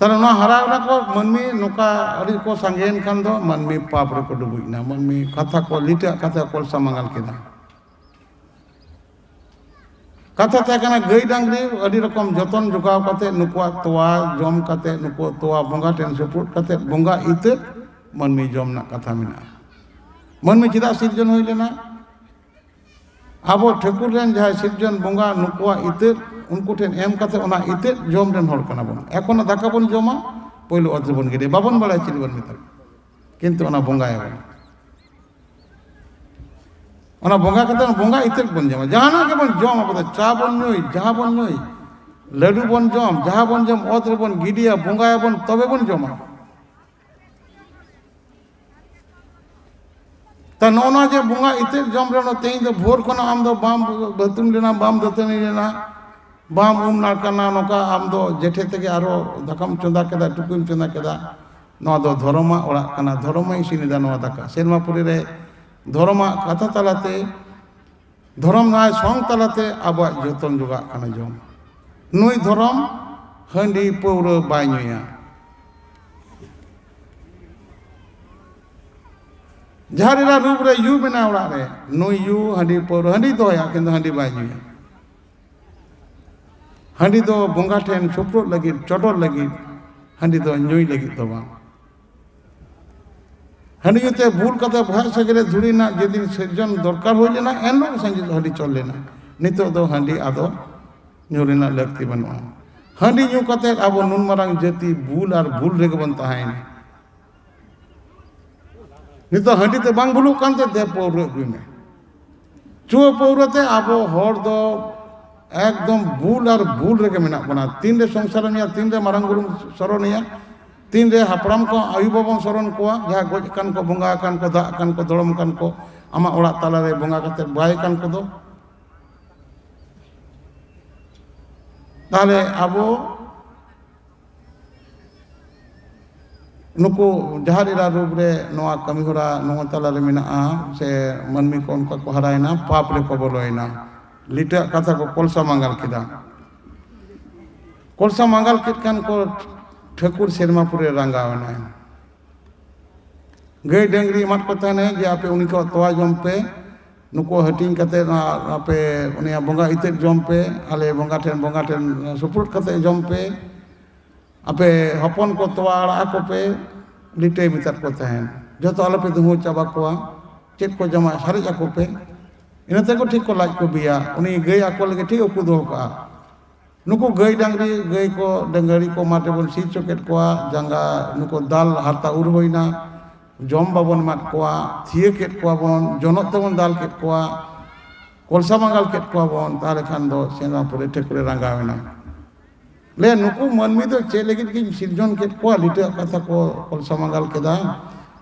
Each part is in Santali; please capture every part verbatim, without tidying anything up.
ᱛᱟᱦᱞᱮ ᱱᱚᱣᱟ ᱦᱟᱨᱟ ᱚᱱᱟ ᱠᱚ ᱢᱟᱹᱱᱢᱤ ᱱᱚᱝᱠᱟ ᱟᱹᱰᱤ ᱠᱚ ᱥᱟᱸᱜᱮᱭᱮᱱ ᱠᱷᱟᱱ ᱫᱚ ᱢᱟᱹᱱᱢᱤ ᱯᱟᱯ ᱨᱮᱠᱚ ᱰᱩᱵᱩᱡ ᱮᱱᱟ᱾ ᱢᱟᱹᱱᱢᱤ ᱠᱟᱛᱷᱟ ᱠᱚ, ᱞᱤᱴᱟᱹᱜ ᱠᱟᱛᱷᱟ ᱠᱚ ᱠᱚᱞᱥᱟ ᱢᱟᱸᱜᱟᱞ ᱠᱮᱫᱟ᱾ ᱠᱟᱛᱷᱟ ᱛᱟᱦᱮᱸ ᱠᱟᱱᱟ, ᱜᱟᱹᱭ ᱰᱟᱝᱨᱤ ᱟᱹᱰᱤ ᱨᱚᱠᱚᱢ ᱡᱚᱛᱚᱱ ᱡᱚᱜᱟᱣ ᱠᱟᱛᱮ, ᱱᱩᱠᱩᱣᱟᱜ ᱛᱚᱣᱟ ᱡᱚᱢ ᱠᱟᱛᱮ, ᱱᱩᱠᱩᱣᱟᱜ ᱛᱚᱣᱟ ᱵᱚᱸᱜᱟ ᱴᱷᱮᱱ ᱥᱩᱯᱨᱩᱫ ᱠᱟᱛᱮ, ᱵᱚᱸᱜᱟ ᱤᱛᱟᱹ ᱢᱟᱹᱱᱢᱤ ᱡᱚᱢ ᱨᱮᱱᱟᱜ ᱠᱟᱛᱷᱟ ᱢᱮᱱᱟᱜᱼᱟ᱾ ᱢᱟᱹᱱᱢᱤ ᱪᱮᱫᱟᱜ ᱥᱤᱨᱡᱚᱱ ᱦᱩᱭ ᱞᱮᱱᱟ? ᱟᱵᱚ ᱴᱷᱟᱹᱠᱩᱨ ᱨᱮᱱ ᱡᱟᱦᱟᱸᱭ ᱥᱤᱨᱡᱚᱱ ᱵᱚᱸᱜᱟ, ᱱᱩᱠᱩᱣᱟᱜ ᱤᱛᱟᱹ ᱩᱱᱠᱩ ᱴᱷᱮᱱ ᱮᱢ ᱠᱟᱛᱮ ᱚᱱᱟ ᱤᱛᱟᱹ ᱡᱚᱢ ᱨᱮᱱ ᱦᱚᱲ ᱠᱟᱱᱟ ᱵᱚᱱ᱾ ᱮᱠᱷᱚᱱ ᱫᱟᱠᱟ ᱵᱚᱱ ᱡᱚᱢᱟ, ᱯᱳᱭᱞᱳ ᱚᱛ ᱨᱮᱵᱚᱱ ᱜᱤᱰᱤᱭᱟ, ᱵᱟᱵᱚᱱ ᱵᱟᱲᱟᱭᱟ ᱪᱮᱫ ᱵᱚᱱ ᱢᱮᱛᱟᱜᱼᱟ, ᱠᱤᱱᱛᱩ ᱚᱱᱟ ᱵᱚᱸᱜᱟᱭᱟᱵᱚᱱ᱾ ᱚᱱᱟ ᱵᱚᱸᱜᱟ ᱠᱟᱛᱮ ᱚᱱᱟ ᱵᱚᱸᱜᱟ ᱤᱛᱟᱹ ᱵᱚᱱ ᱡᱚᱢᱟ᱾ ᱡᱟᱦᱟᱱᱟᱜ ᱜᱮᱵᱚᱱ ᱡᱚᱢ, ᱟᱵᱚ ᱫᱚ ᱪᱟ ᱵᱚᱱ ᱧᱩᱭ, ᱡᱟᱦᱟᱸ ᱵᱚᱱ ᱧᱩᱭ, ᱞᱟᱹᱰᱩ ᱵᱚᱱ ᱡᱚᱢ, ᱡᱟᱦᱟᱸ ᱵᱚᱱ ᱡᱚᱢ, ᱚᱛ ᱨᱮᱵᱚᱱ ᱜᱤᱰᱤᱭᱟ, ᱵᱚᱸᱜᱟᱭᱟᱵᱚᱱ, ᱛᱚᱵᱮ ᱵᱚᱱ ᱡᱚᱢᱟ᱾ ᱛᱟ ᱱᱚᱜᱼᱚ ᱱᱚᱣᱟ ᱡᱮ ᱵᱚᱸᱜᱟ ᱤᱛᱟᱹ ᱡᱚᱢ ᱨᱮ ᱚᱱᱟ ᱛᱮᱦᱮᱧ ᱫᱚ ᱵᱷᱳᱨ ᱠᱷᱚᱱᱟᱜ ᱟᱢ ᱫᱚ ᱵᱟᱢ ᱵᱟᱹᱛᱩᱢ ᱞᱮᱱᱟ, ᱵᱟᱢ ᱫᱟᱹᱛᱟᱹᱱᱤ ᱞᱮᱱᱟ, ᱵᱟᱢ ᱩᱢ ᱱᱟᱲᱠᱟᱱᱟ, ᱱᱚᱝᱠᱟ ᱟᱢ ᱫᱚ ᱡᱮᱴᱷᱮ ᱛᱮᱜᱮ ᱟᱨᱚ ᱫᱟᱠᱟᱢ ᱪᱚᱸᱫᱟ ᱠᱮᱫᱟ, ᱴᱩᱠᱩᱡ ᱪᱚᱸᱫᱟ ᱠᱮᱫᱟ᱾ ᱱᱚᱣᱟ ᱫᱚ ᱫᱷᱚᱨᱚᱢᱟᱜ ᱚᱲᱟᱜ ᱠᱟᱱᱟ, ᱫᱷᱚᱨᱚᱢᱮ ᱤᱥᱤᱱ ᱮᱫᱟ ᱱᱚᱣᱟ ᱫᱟᱠᱟ᱾ ᱥᱮᱨᱢᱟ ᱯᱩᱨᱤ ᱨᱮ ᱫᱷᱚᱨᱚᱢᱟᱜ ᱠᱟᱛᱷᱟ ᱛᱟᱞᱟᱛᱮ, ᱫᱷᱚᱨᱚᱢ ᱱᱟᱭ ᱥᱚᱝ ᱛᱟᱞᱟᱛᱮ ᱟᱵᱚᱣᱟᱜ ᱡᱚᱛᱚᱱ ᱡᱚᱜᱟᱜ ᱠᱟᱱᱟ ᱡᱚᱢ᱾ ᱱᱩᱭ ᱫᱷᱚᱨᱚᱢ ᱦᱟᱺᱰᱤ ᱯᱟᱹᱣᱨᱟᱹ ᱵᱟᱭ ᱧᱩᱭᱟ᱾ ᱡᱟᱦᱟᱸ ᱨᱮᱱᱟᱜ ᱨᱩᱯ ᱨᱮ ᱭᱩ ᱢᱮᱱᱟᱜᱼᱟ ᱚᱲᱟᱜ ᱨᱮ, ᱱᱩᱭ ᱭᱩ ᱦᱟᱺᱰᱤ ᱯᱟᱹᱣᱨᱟᱹ, ᱦᱟᱺᱰᱤ ᱫᱚᱦᱚᱭᱟ, ᱠᱤᱱᱛᱩ ᱦᱟᱺᱰᱤ ᱵᱟᱭ ᱧᱩᱭᱟ᱾ ᱦᱟᱺᱰᱤ ᱫᱚ ᱵᱚᱸᱜᱟ ᱴᱷᱮᱱ ᱥᱩᱯᱨᱩᱫ ᱞᱟᱹᱜᱤᱫ, ᱪᱚᱰᱚᱨ ᱞᱟᱹᱜᱤᱫ ᱦᱟᱺᱰᱤ ᱫᱚ ᱧᱩᱭ ᱞᱟᱹᱜᱤᱫ ᱫᱚ ᱵᱟᱝ᱾ ᱦᱟᱺᱰᱤ ᱧᱩᱛᱮ ᱵᱩᱞ ᱠᱟᱛᱮ ᱵᱚᱦᱚᱜ ᱥᱮᱫ ᱨᱮ ᱫᱷᱩᱲᱤ ᱨᱮᱱᱟᱜ ᱡᱮᱫᱤᱱ ᱥᱤᱨᱡᱚᱱ ᱫᱚᱨᱠᱟᱨ ᱦᱩᱭ ᱞᱮᱱᱟ, ᱮᱱᱦᱤᱞᱳᱜ ᱥᱟᱸᱡᱮ ᱦᱟᱺᱰᱤ ᱪᱚᱞ ᱞᱮᱱᱟ᱾ ᱱᱤᱛᱚᱜ ᱫᱚ ᱦᱟᱺᱰᱤ ᱟᱫᱚ ᱧᱩ ᱨᱮᱱᱟᱜ ᱞᱟᱹᱠᱛᱤ ᱵᱟᱹᱱᱩᱜᱼᱟ᱾ ᱦᱟᱺᱰᱤ ᱧᱩ ᱠᱟᱛᱮ ᱟᱵᱚ ᱱᱩᱱ ᱢᱟᱨᱟᱝ ᱡᱟᱹᱛᱤ ᱵᱩᱞ ᱟᱨ ᱵᱩᱞ ᱨᱮᱜᱮ ᱵᱚᱱ ᱛᱟᱦᱮᱸᱭᱮᱱᱟ᱾ ᱱᱤᱛᱚᱜ ᱦᱟᱺᱰᱤ ᱛᱮ ᱵᱟᱝ ᱵᱷᱩᱞᱩᱜ ᱠᱟᱱᱛᱮ ᱫᱮ ᱯᱟᱹᱣᱨᱟᱹ ᱟᱹᱜᱩᱭ ᱢᱮ᱾ ᱪᱩᱣᱟᱹ ᱯᱟᱹᱣᱨᱟᱹ ᱛᱮ ᱟᱵᱚ ᱦᱚᱲ ᱫᱚ ᱮᱠᱫᱚᱢ ᱵᱩᱞ ᱟᱨ ᱵᱩᱞ ᱨᱮᱜᱮ ᱢᱮᱱᱟᱜ ᱵᱚᱱᱟ᱾ ᱛᱤᱱᱨᱮ ᱥᱚᱝᱥᱟᱨᱮᱢ ᱧᱮᱞ, ᱛᱤᱱᱨᱮ ᱢᱟᱨᱟᱝ ᱵᱩᱨᱩᱢ ᱥᱚᱨᱚᱱᱮᱭᱟ, ᱛᱤᱱᱨᱮ ᱦᱟᱯᱲᱟᱢ ᱠᱚ ᱟᱭᱩ ᱵᱟᱵᱟᱢ ᱥᱚᱨᱚᱱ ᱠᱚᱣᱟ, ᱡᱟᱦᱟᱸ ᱜᱚᱡ ᱟᱠᱟᱱ ᱠᱚ, ᱵᱚᱸᱜᱟ ᱟᱠᱟᱱ ᱠᱚ, ᱫᱟᱜ ᱟᱠᱟᱱ ᱠᱚ, ᱫᱚᱲᱚᱢ ᱟᱠᱟᱱ ᱠᱚ, ᱟᱢᱟᱜ ᱚᱲᱟᱜ ᱛᱟᱞᱟᱨᱮ ᱵᱚᱸᱜᱟ ᱠᱟᱛᱮ ᱵᱟᱭ ᱟᱠᱟᱱ ᱠᱚᱫᱚ᱾ ᱛᱟᱦᱞᱮ ᱟᱵᱚ ᱱᱩᱠᱩ ᱡᱟᱦᱟᱸ ᱮᱨᱟ ᱨᱩᱯ ᱨᱮ ᱱᱚᱣᱟ ᱠᱟᱹᱢᱤ ᱦᱚᱨᱟ ᱱᱚᱣᱟ ᱛᱟᱞᱟᱨᱮ ᱢᱮᱱᱟᱜᱼᱟ, ᱥᱮ ᱢᱟᱹᱱᱢᱤ ᱠᱚ ᱚᱱᱠᱟ ᱠᱚ ᱦᱟᱨᱟᱭᱮᱱᱟ, ᱯᱟᱯ ᱨᱮᱠᱚ ᱵᱚᱞᱚᱭᱮᱱᱟ, ᱞᱤᱴᱟᱹᱜ ᱠᱟᱛᱷᱟ ᱠᱚ ᱠᱚᱞᱥᱟ ᱢᱟᱸᱜᱟᱞ ᱠᱮᱫᱟ᱾ ᱠᱚᱞᱥᱟ ᱢᱟᱸᱜᱟᱞ ᱠᱮᱫ ᱠᱷᱟᱱ ᱠᱚ ᱴᱷᱟᱹᱠᱩᱨ ᱥᱮᱨᱢᱟᱯᱩᱨ ᱨᱮ ᱨᱟᱸᱜᱟᱣ ᱮᱱᱟᱭ᱾ ᱜᱟᱹᱭ ᱰᱟᱹᱝᱨᱤ ᱮᱢᱟᱫ ᱠᱚ ᱛᱟᱦᱮᱱᱟᱭ ᱡᱮ ᱟᱯᱮ ᱩᱱᱤ ᱠᱚᱣᱟᱜ ᱛᱚᱣᱟ ᱡᱚᱢ ᱯᱮ, ᱱᱩᱠᱩ ᱦᱟᱹᱴᱤᱧ ᱠᱟᱛᱮ ᱱᱚᱣᱟ ᱟᱯᱮ ᱩᱱᱤᱭᱟᱜ ᱵᱚᱸᱜᱟ ᱤᱛᱟᱹᱫ ᱡᱚᱢ ᱯᱮ, ᱟᱞᱮ ᱵᱚᱸᱜᱟ ᱴᱷᱮᱱ, ᱵᱚᱸᱜᱟ ᱴᱷᱮᱱ ᱥᱩᱯᱨᱩᱫ ᱠᱟᱛᱮ ᱡᱚᱢ ᱯᱮ, ᱟᱯᱮ ᱦᱚᱯᱚᱱ ᱠᱚ ᱛᱚᱣᱟ ᱟᱲᱟᱜ ᱟᱠᱚ ᱯᱮ, ᱞᱤᱴᱟᱹᱭ ᱢᱮᱛᱟᱫ ᱠᱚ ᱛᱟᱦᱮᱱ᱾ ᱡᱚᱛᱚ ᱟᱞᱚᱯᱮ ᱫᱩᱦᱟᱹᱣ ᱪᱟᱵᱟ ᱠᱚᱣᱟ, ᱪᱮᱫ ᱠᱚ ᱡᱚᱢᱟ ᱥᱟᱨᱮᱡ ᱟᱠᱚ ᱯᱮ᱾ ᱤᱱᱟᱹ ᱛᱮᱠᱚ ᱴᱷᱤᱠ ᱠᱚ ᱞᱟᱡ ᱠᱚ ᱵᱤᱭᱟ, ᱩᱱᱤ ᱜᱟᱹᱭ ᱟᱠᱚ ᱞᱟᱹᱜᱤᱫ ᱴᱷᱤᱠ ᱩᱠᱩ ᱫᱚᱦᱚ ᱠᱟᱜᱼᱟ᱾ ᱱᱩᱠᱩ ᱜᱟᱹᱭ ᱰᱟᱝᱨᱤ, ᱜᱟᱹᱭ ᱠᱚ ᱰᱟᱹᱝᱨᱤ ᱠᱚ ᱢᱟᱴᱷ ᱨᱮᱵᱚᱱ ᱥᱤ ᱦᱚᱪᱚ ᱠᱮᱫ ᱠᱚᱣᱟ, ᱡᱟᱸᱜᱟ ᱱᱩᱠᱩ ᱫᱟᱞ ᱦᱟᱨᱛᱟ ᱩᱨ ᱦᱩᱭᱱᱟ, ᱡᱚᱢ ᱵᱟᱵᱚᱱ ᱮᱢᱟᱫ ᱠᱚᱣᱟ, ᱛᱷᱤᱭᱟᱹ ᱠᱮᱫ ᱠᱚᱣᱟ ᱵᱚᱱ, ᱡᱚᱱᱚᱜ ᱛᱮᱵᱚᱱ ᱫᱟᱞ ᱠᱮᱫ ᱠᱚᱣᱟ, ᱠᱚᱞᱥᱟ ᱢᱟᱸᱜᱟᱞ ᱠᱮᱫ ᱠᱚᱣᱟ ᱵᱚᱱ, ᱛᱟᱦᱚᱞᱮ ᱠᱷᱟᱱ ᱫᱚ ᱥᱮᱸᱫᱽᱨᱟ ᱯᱩᱨᱤ ᱴᱷᱟᱹᱠᱩᱨᱮ ᱨᱟᱸᱜᱟᱣ ᱮᱱᱟ᱾ ᱞᱟᱹᱭᱟ, ᱱᱩᱠᱩ ᱢᱟᱹᱱᱢᱤ ᱫᱚ ᱪᱮᱫ ᱞᱟᱹᱜᱤᱫ ᱜᱤᱧ ᱥᱤᱨᱡᱚᱱ ᱠᱮᱫ ᱠᱚᱣᱟ, ᱞᱤᱴᱟᱹᱣᱟᱜ ᱠᱟᱛᱷᱟ ᱠᱚ ᱠᱚᱞᱥᱟ ᱢᱟᱸᱜᱟᱞ ᱠᱮᱫᱟ᱾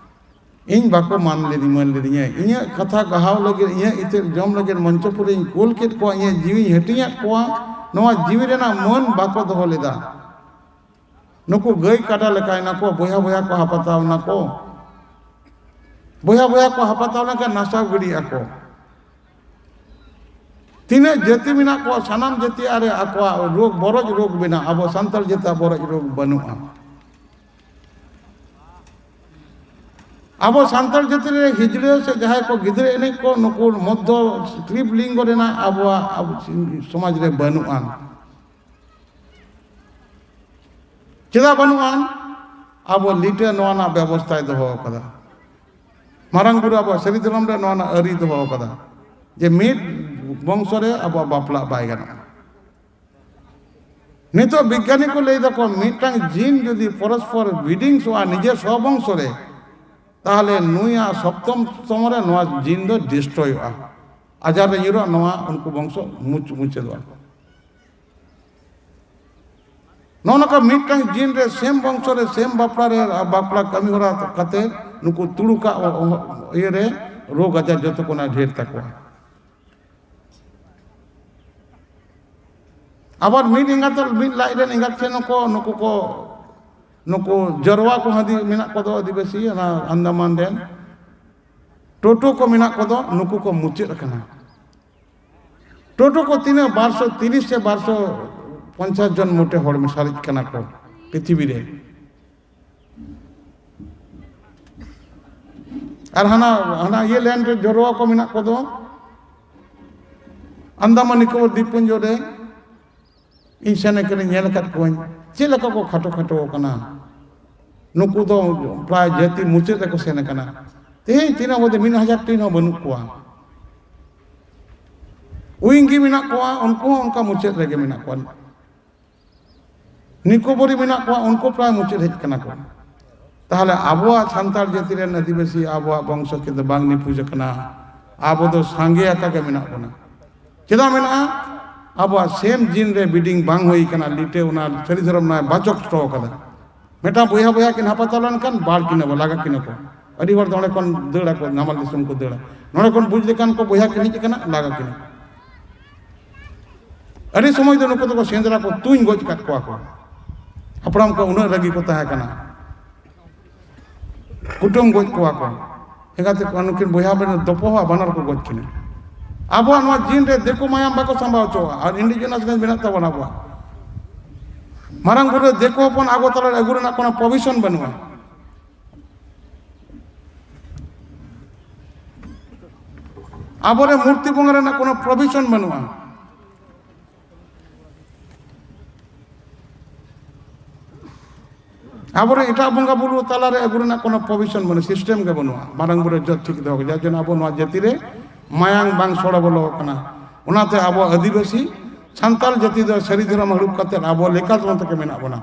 ᱤᱧ ᱵᱟᱠᱚ ᱢᱟᱱ ᱞᱤᱫᱤᱧ, ᱢᱟᱹᱱ ᱞᱤᱫᱤᱧᱟ᱾ ᱤᱧᱟᱹᱜ ᱠᱟᱛᱷᱟ ᱜᱟᱦᱟᱣ ᱞᱟᱹᱜᱤᱫ, ᱤᱧᱟᱹᱜ ᱤᱛᱟᱹ ᱡᱚᱢ ᱞᱟᱹᱜᱤᱫ ᱢᱚᱧᱪᱚᱯᱩᱨᱤᱧ ᱠᱩᱞ ᱠᱮᱫ ᱠᱚᱣᱟ, ᱤᱧᱟᱹᱜ ᱡᱤᱣᱤᱧ ᱦᱟᱹᱴᱤᱧᱟᱫ ᱠᱚᱣᱟ, ᱱᱚᱣᱟ ᱡᱤᱣᱤ ᱨᱮᱱᱟᱜ ᱢᱟᱹᱱ ᱵᱟᱠᱚ ᱫᱚᱦᱚ ᱞᱮᱫᱟ᱾ ᱱᱩᱠᱩ ᱜᱟᱹᱭ ᱠᱟᱰᱟ ᱞᱮᱠᱟᱭ ᱱᱟᱠᱚ, ᱵᱚᱭᱦᱟ ᱵᱚᱭᱦᱟ ᱠᱚ ᱦᱟᱯᱟᱛᱟᱣ ᱱᱟᱠᱚ᱾ ᱵᱚᱭᱦᱟ ᱵᱚᱭᱦᱟ ᱠᱚ ᱦᱟᱯᱟᱛᱟᱣ ᱞᱮᱱᱠᱷᱟᱱ ᱱᱟᱥᱟᱣ ᱜᱤᱰᱤᱜ ᱟᱠᱚ᱾ ᱛᱤᱱᱟᱹᱜ ᱡᱟᱹᱛᱤ ᱢᱮᱱᱟᱜ ᱠᱚᱣᱟ, ᱥᱟᱱᱟᱢ ᱡᱟᱹᱛᱤᱭᱟᱜ ᱨᱮ ᱟᱠᱚᱣᱟᱜ ᱨᱳᱜᱽ, ᱵᱚᱨᱚᱡ ᱨᱳᱜᱽ ᱢᱮᱱᱟᱜᱼᱟ᱾ ᱟᱵᱚ ᱥᱟᱱᱛᱟᱲ ᱡᱟᱹᱛᱤᱭᱟᱜ ᱵᱚᱨᱚᱡ ᱨᱳᱜᱽ ᱵᱟᱹᱱᱩᱜᱼᱟ᱾ ᱟᱵᱚ ᱥᱟᱱᱛᱟᱲ ᱡᱟᱹᱛᱤ ᱨᱮ ᱦᱤᱡᱲᱟᱹ ᱥᱮ ᱡᱟᱦᱟᱸᱭ ᱠᱚ ᱜᱤᱫᱽᱨᱟᱹ ᱮᱱᱮᱡ ᱠᱚ, ᱱᱩᱠᱩ ᱢᱚᱫᱽᱫᱷᱚ ᱠᱞᱤᱵ ᱞᱤᱝᱜᱚ ᱨᱮᱱᱟᱜ ᱟᱵᱚᱣᱟᱜ, ᱟᱵᱚ ᱥᱚᱢᱟᱡᱽ ᱨᱮ ᱵᱟᱹᱱᱩᱜᱼᱟ᱾ ᱪᱮᱫᱟᱜ ᱵᱟᱹᱱᱩᱜᱼᱟ? ᱟᱵᱚ ᱞᱤᱴᱟᱹ ᱱᱚᱣᱟ ᱨᱮᱱᱟᱜ ᱵᱮᱵᱚᱥᱛᱷᱟᱭ ᱫᱚᱦᱚ ᱟᱠᱟᱫᱟ᱾ ᱢᱟᱨᱟᱝ ᱵᱩᱨᱩ ᱟᱵᱚᱣᱟᱜ ᱥᱟᱹᱨᱤ ᱫᱷᱚᱨᱚᱢ ᱨᱮ ᱱᱚᱣᱟ ᱨᱮᱱᱟᱜ ᱟᱹᱨᱤ ᱫᱚᱦᱚ ᱟᱠᱟᱫᱟ ᱡᱮ ᱢᱤᱫ ᱵᱚᱝᱥᱚ ᱨᱮ ᱟᱵᱚᱣᱟᱜ ᱵᱟᱯᱞᱟ ᱵᱟᱭ ᱜᱟᱱᱚᱜᱼᱟ᱾ ᱱᱤᱛᱚᱜ ᱵᱤᱜᱽᱜᱟᱱᱤ ᱠᱚ ᱞᱟᱹᱭ ᱫᱟᱠᱚ, ᱢᱤᱫᱴᱟᱝ ᱡᱤᱱ ᱡᱩᱫᱤ ᱯᱚᱨᱚᱥᱯᱚᱨ ᱵᱤᱰᱤᱝᱥᱚᱜᱼᱟ ᱱᱤᱡᱮ ᱥᱚᱵᱚᱝᱥᱚ ᱨᱮ, ᱛᱟᱦᱚᱞᱮ ᱱᱩᱭᱟᱜ ᱥᱚᱯᱛᱚᱢ ᱥᱛᱚᱢ ᱨᱮ ᱱᱚᱣᱟ ᱡᱤᱱ ᱫᱚ ᱰᱤᱥᱴᱨᱚᱭᱚᱜᱼᱟ, ᱟᱡᱟᱨ ᱨᱮ ᱧᱩᱨᱩᱜᱼᱟ, ᱱᱚᱣᱟ ᱩᱱᱠᱩ ᱵᱚᱝᱥᱚ ᱢᱩᱪ-, ᱢᱩᱪᱟᱹᱫᱚᱜᱼᱟ᱾ ᱱᱚᱜᱼᱚ ᱱᱚᱝᱠᱟ ᱢᱤᱫᱴᱟᱝ ᱡᱤᱱ ᱨᱮ ᱥᱮᱢ ᱵᱚᱝᱥᱚ ᱨᱮ ᱥᱮᱢ ᱵᱟᱯᱞᱟ ᱨᱮ, ᱵᱟᱯᱞᱟ ᱠᱟᱹᱢᱤ ᱦᱚᱨᱟ ᱠᱟᱛᱮ ᱱᱩᱠᱩ ᱛᱩᱲᱩᱠᱟᱜ ᱚ-, ᱚ-, ᱤᱭᱟᱹ ᱨᱮ ᱨᱳᱜᱽ ᱟᱡᱟᱨ ᱡᱚᱛᱚ ᱠᱷᱚᱱᱟᱜ ᱰᱷᱮᱨ ᱛᱟᱠᱚᱣᱟ᱾ ᱟᱵᱟᱨ ᱢᱤᱫ ᱮᱸᱜᱟᱛ, ᱢᱤᱫ ᱞᱟᱡ ᱨᱮᱱ ᱮᱸᱜᱟᱛ ᱴᱷᱮᱱ ᱦᱚᱸᱠᱚ, ᱱᱩᱠᱩ ᱠᱚ, ᱱᱩᱠᱩ ᱡᱟᱨᱣᱟ ᱠᱚ ᱦᱟᱸᱫᱤ ᱢᱮᱱᱟᱜ ᱠᱚᱫᱚ ᱟᱹᱫᱤᱵᱟᱹᱥᱤ, ᱚᱱᱟ ᱟᱱᱫᱟᱢᱟᱱ ᱨᱮᱱ ᱴᱳᱴᱳ ᱠᱚ ᱢᱮᱱᱟᱜ ᱠᱚᱫᱚ, ᱱᱩᱠᱩ ᱠᱚ ᱢᱩᱪᱟᱹᱫ ᱟᱠᱟᱱᱟ᱾ ᱴᱳᱴᱳ ᱠᱚ ᱛᱤᱱᱟᱹᱜ, ᱵᱟᱨᱥᱚ ᱛᱤᱨᱤᱥ ᱥᱮ ᱵᱟᱨᱥᱚ ᱯᱚᱧᱪᱟᱥ ᱡᱚᱱ ᱢᱚᱴᱮ ᱦᱚᱲ ᱥᱟᱨᱮᱡ ᱠᱟᱱᱟ ᱠᱚ᱾ ᱯᱨᱤᱛᱷᱤᱵᱤ ᱨᱮ᱾ ᱟᱨ ᱦᱟᱱᱟ ᱦᱟᱱᱟ ᱤᱭᱟᱹ ᱞᱮᱱ ᱨᱮ ᱡᱚᱨᱚᱣᱟ ᱠᱚ ᱢᱮᱱᱟᱜ ᱠᱚᱫᱚ, ᱟᱱᱫᱟᱢᱟᱱ ᱱᱤᱠᱳᱵᱚᱨ ᱫᱤᱯᱯᱩᱧᱡᱚ ᱨᱮ᱾ ᱤᱧ ᱥᱮᱱ ᱟᱠᱟᱱᱟᱹᱧ, ᱧᱮᱞ ᱟᱠᱟᱫ ᱠᱚᱣᱟᱧ ᱪᱮᱫ ᱞᱮᱠᱟ ᱠᱚ ᱠᱷᱟᱴᱚ ᱠᱷᱟᱴᱚ ᱟᱠᱟᱱᱟ᱾ ᱱᱩᱠᱩ ᱫᱚ ᱯᱨᱟᱭ ᱡᱟᱹᱛᱤ ᱢᱩᱪᱟᱹᱫ ᱨᱮᱠᱚ ᱥᱮᱱ ᱟᱠᱟᱱᱟ᱾ ᱛᱮᱦᱮᱧ ᱛᱤᱱᱟᱹᱜ ᱵᱚᱫᱮ ᱢᱤᱫ ᱦᱟᱡᱟᱨ ᱴᱤ ᱦᱚᱸ ᱵᱟᱹᱱᱩᱜ ᱠᱚᱣᱟ᱾ ᱩᱭᱤᱝᱜᱤ ᱢᱮᱱᱟᱜ ᱠᱚᱣᱟ, ᱩᱱᱠᱩ ᱦᱚᱸ ᱚᱱᱠᱟ ᱢᱩᱪᱟᱹᱫ ᱨᱮᱜᱮ ᱢᱮᱱᱟᱜ ᱠᱚᱣᱟ᱾ ᱱᱤᱠᱳᱵᱚᱨᱤ ᱢᱮᱱᱟᱜ ᱠᱚᱣᱟ, ᱩᱱᱠᱩ ᱯᱨᱟᱭ ᱢᱩᱪᱟᱹᱫ ᱦᱮᱡ ᱠᱟᱱᱟ ᱠᱚ᱾ ᱛᱟᱦᱚᱞᱮ ᱟᱵᱚᱣᱟᱜ ᱥᱟᱱᱛᱟᱲ ᱡᱟᱹᱛᱤ ᱨᱮᱱ ᱟᱹᱫᱤᱵᱟᱹᱥᱤ ᱟᱵᱚᱣᱟᱜ ᱵᱚᱝᱥᱚ ᱠᱤᱱᱛᱩ ᱵᱟᱝ ᱱᱤᱯᱩᱡ ᱟᱠᱟᱱᱟ᱾ ᱟᱵᱚ ᱫᱚ ᱥᱟᱸᱜᱮ ᱟᱠᱟ ᱜᱮ ᱢᱮᱱᱟᱜ ᱵᱚᱱᱟ᱾ ᱪᱮᱫᱟᱜ ᱢᱮᱱᱟᱜᱼᱟ? ᱟᱵᱚᱣᱟᱜ ᱥᱮᱢ ᱡᱤᱱ ᱨᱮ ᱵᱤᱰᱤᱝ ᱵᱟᱝ ᱦᱩᱭ ᱟᱠᱟᱱᱟ᱾ ᱞᱤᱴᱟᱹ ᱚᱱᱟ ᱥᱟᱹᱨᱤ ᱫᱷᱚᱨᱚᱢ ᱱᱚᱣᱟ ᱵᱟᱪᱚᱠ ᱦᱚᱴᱚ ᱟᱠᱟᱫᱟ᱾ ᱢᱤᱫᱴᱟᱝ ᱵᱚᱭᱦᱟ ᱵᱚᱭᱦᱟ ᱠᱤᱱ ᱦᱟᱯᱟᱛᱟᱣ ᱞᱮᱱᱠᱷᱟᱱ ᱵᱟᱲ ᱠᱤᱱᱟ ᱵᱚ, ᱞᱟᱜᱟ ᱠᱤᱱᱟ ᱠᱚ᱾ ᱟᱹᱰᱤ ᱦᱚᱲ ᱫᱚ ᱚᱸᱰᱮ ᱠᱷᱚᱱ ᱫᱟᱹᱲ ᱟᱠᱚ, ᱱᱟᱢᱟᱞ ᱫᱤᱥᱚᱢ ᱠᱚ ᱫᱟᱹᱲᱟ᱾ ᱱᱚᱰᱮ ᱠᱷᱚᱱ ᱵᱩᱡᱽ ᱞᱮᱠᱷᱟᱱ ᱠᱚ ᱵᱚᱭᱦᱟ ᱠᱤᱱ ᱦᱮᱡ ᱟᱠᱟᱱᱟ, ᱞᱟᱜᱟ ᱠᱤᱱᱟ ᱠᱚ᱾ ᱟᱹᱰᱤ ᱥᱚᱢᱚᱭ ᱫᱚ ᱱᱩᱠᱩ ᱫᱚᱠᱚ ᱥᱮᱸᱫᱽᱨᱟ ᱠᱚ ᱛᱩᱧ ᱜᱚᱡ ᱟᱠᱟᱫ ᱠᱚᱣᱟ ᱠᱚ᱾ ᱦᱟᱯᱲᱟᱢ ᱠᱚ ᱩᱱᱟᱹᱜ ᱨᱟᱹᱜᱤ ᱠᱚ ᱛᱟᱦᱮᱸ ᱠᱟᱱᱟ, ᱠᱩᱴᱟᱹᱢ ᱜᱚᱡ ᱠᱚᱣᱟ ᱠᱚ᱾ ᱮᱸᱜᱟᱛᱮ ᱠᱚ ᱱᱩᱠᱤᱱ ᱵᱚᱭᱦᱟ ᱵᱮᱱ ᱫᱚᱯᱚᱦᱟ ᱵᱟᱱᱟᱨ ᱠᱚ ᱜᱚᱡ ᱠᱤᱱᱟ᱾ ᱟᱵᱚᱣᱟᱜ ᱱᱚᱣᱟ ᱡᱤᱱ ᱨᱮ ᱫᱤᱠᱩ ᱢᱟᱭᱟᱢ ᱵᱟᱠᱚ ᱥᱟᱢᱵᱟᱣ ᱦᱚᱪᱚᱣᱟᱜᱼᱟ, ᱟᱨ ᱤᱱᱰᱤᱡᱤᱱᱟᱥ ᱢᱮᱱᱟᱜ ᱛᱟᱵᱚᱱᱟ ᱟᱵᱚᱣᱟᱜ᱾ ᱢᱟᱨᱟᱝ ᱵᱩᱨᱩ ᱨᱮ ᱫᱤᱠᱩ ᱦᱚᱯᱚᱱ ᱟᱜᱚᱨᱛᱟᱞᱟ ᱨᱮ ᱟᱹᱜᱩ ᱨᱮᱱᱟᱜ ᱠᱳᱱᱳ ᱯᱨᱚᱵᱷᱤᱥᱚᱱ ᱵᱟᱹᱱᱩᱜᱼᱟ᱾ ᱟᱵᱚᱨᱮ ᱢᱩᱨᱛᱤ ᱵᱚᱸᱜᱟ ᱨᱮᱱᱟᱜ ᱠᱳᱱᱳ ᱯᱨᱚᱵᱷᱤᱥᱚᱱ ᱵᱟᱹᱱᱩᱜᱼᱟ᱾ ᱟᱵᱚᱨᱮᱱ ᱮᱴᱟᱜ ᱵᱚᱸᱜᱟ ᱵᱩᱨᱩ ᱛᱟᱞᱟᱨᱮ ᱟᱹᱜᱩ ᱨᱮᱱᱟᱜ ᱠᱳᱱᱳ ᱯᱨᱚᱵᱷᱤᱥᱚᱱ ᱵᱟᱹᱱᱩᱜᱼᱟ, ᱥᱤᱥᱴᱮᱢ ᱜᱮ ᱵᱟᱹᱱᱩᱜᱼᱟ᱾ ᱢᱟᱨᱟᱝ ᱵᱩᱨᱩ ᱡᱚᱛ ᱴᱷᱤᱠ ᱫᱚᱦᱚ ᱠᱮᱫᱟ, ᱡᱮᱱᱚ ᱟᱵᱚ ᱱᱚᱣᱟ ᱡᱟᱹᱛᱤ ᱨᱮ ᱢᱟᱭᱟᱝ ᱵᱟᱝ ᱥᱚᱲᱚ ᱵᱚᱞᱚ ᱟᱠᱟᱱᱟ᱾ ᱚᱱᱟᱛᱮ ᱟᱵᱚ ᱟᱹᱫᱤᱵᱟᱹᱥᱤ ᱥᱟᱱᱛᱟᱲ ᱡᱟᱹᱛᱤ ᱫᱚ ᱥᱟᱹᱨᱤ ᱫᱷᱚᱨᱚᱢ ᱦᱟᱹᱲᱩᱵ ᱠᱟᱛᱮ ᱟᱵᱚ ᱞᱮᱠᱟ ᱫᱷᱚᱨᱚᱢ ᱛᱮᱜᱮ ᱢᱮᱱᱟᱜ ᱵᱚᱱᱟ᱾